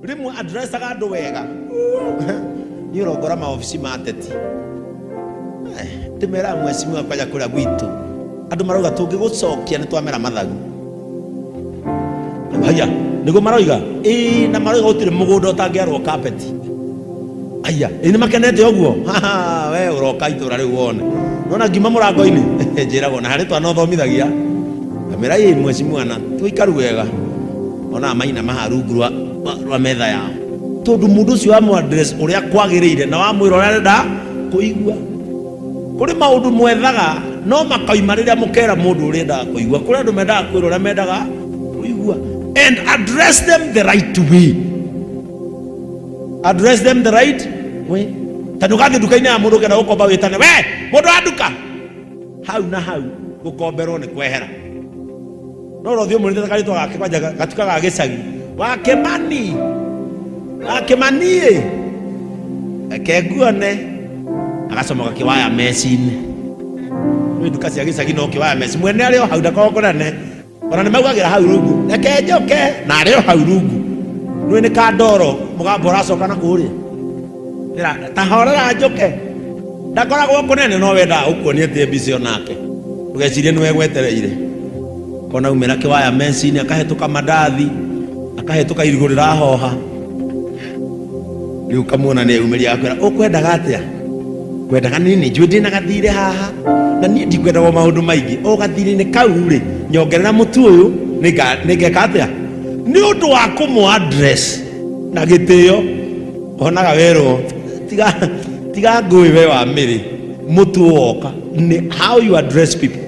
Rĩmwe addressaga andũ wega. Niĩ ũrongora maobici ma ateti. Ndĩmeraga mheshimiwa kwanja kũrĩa gwitũ andũ marauga tũngĩgũcokia nĩ twamera mathagu. Haya, nĩguo maroiga? Ĩĩ, na maroiga gũtirĩ mũgũnda ũtangĩarwo kapeti. Aya, ĩ nĩ makenete ũguo? We ũroka itũra rĩu wone. Nona ngiuma mũrango-inĩ njĩragwo na harĩ twana ũthomithagia. Ngamĩra ĩ mheshimiwa na tũikaru wega. Onaga maina maha rungu rwa metha yao. Tondũ mũndũ ũcio wamũ address ũrĩa kwagĩrĩire na wamwĩra ũrĩa arenda kũigua. Kũrĩ maũndũ mwethaga no makauma rĩrĩa mũkera mũndũ ũrĩa endaga kũigua. Kũrĩ andũ mendaga kwĩrwo ũrĩa mendaga kũigua. And address them the right way. Address them the right way. Ta ndũgathiĩ nduka-inĩ ya mũndũ ũkenda gũkomba wĩtane, we mũndũ wa nduka. Hau na hau gũkomberwo nĩ kwehera. No ũrothiĩ ũmwĩrĩte karĩtwa gake kwanja gatuka ga gĩcagi. Wa Kĩmani. Wa Kĩmani ĩ. Reke nguone. Agacomoka kĩwaya meci-inĩ. Nĩ nduka cia gĩcagi no kĩwaya meci. Mwene arĩ o hau ndakoragwo kũnene. Ona nĩ maugagĩra hau rungu. Reke njũke na arĩ o hau rungu. Nĩ nĩ kandoro mũgambo ũracoka na kũrĩa. Ta horera njũke. Ndakoragwo kũnene no wendaga gũkuonia atĩ mbica ĩyo nake. Ndũgecirie nĩwe gwetereire. Kona umĩra kĩwaya meci-inĩ akahĩtũka mandathi, akahĩtũka irigũ rĩrahoha. Rĩu ũkamuona nĩ eyumĩria agakwĩra ũkwendaga atĩa? Ngwendaga niĩ nĩ njũĩ ndĩna gathirĩ haha na niĩ ndikwendagwo maũndũ maingĩ. O gathirĩ-inĩ kau rĩ, nyongerera mũtu ũyũ nĩngeka atĩa? Nĩ ũndũ wa kũmũ address na gĩtĩo onaga werwo tiga tiga ngũĩ we wa mĩrĩ mũtu woka. Nĩ how you address people.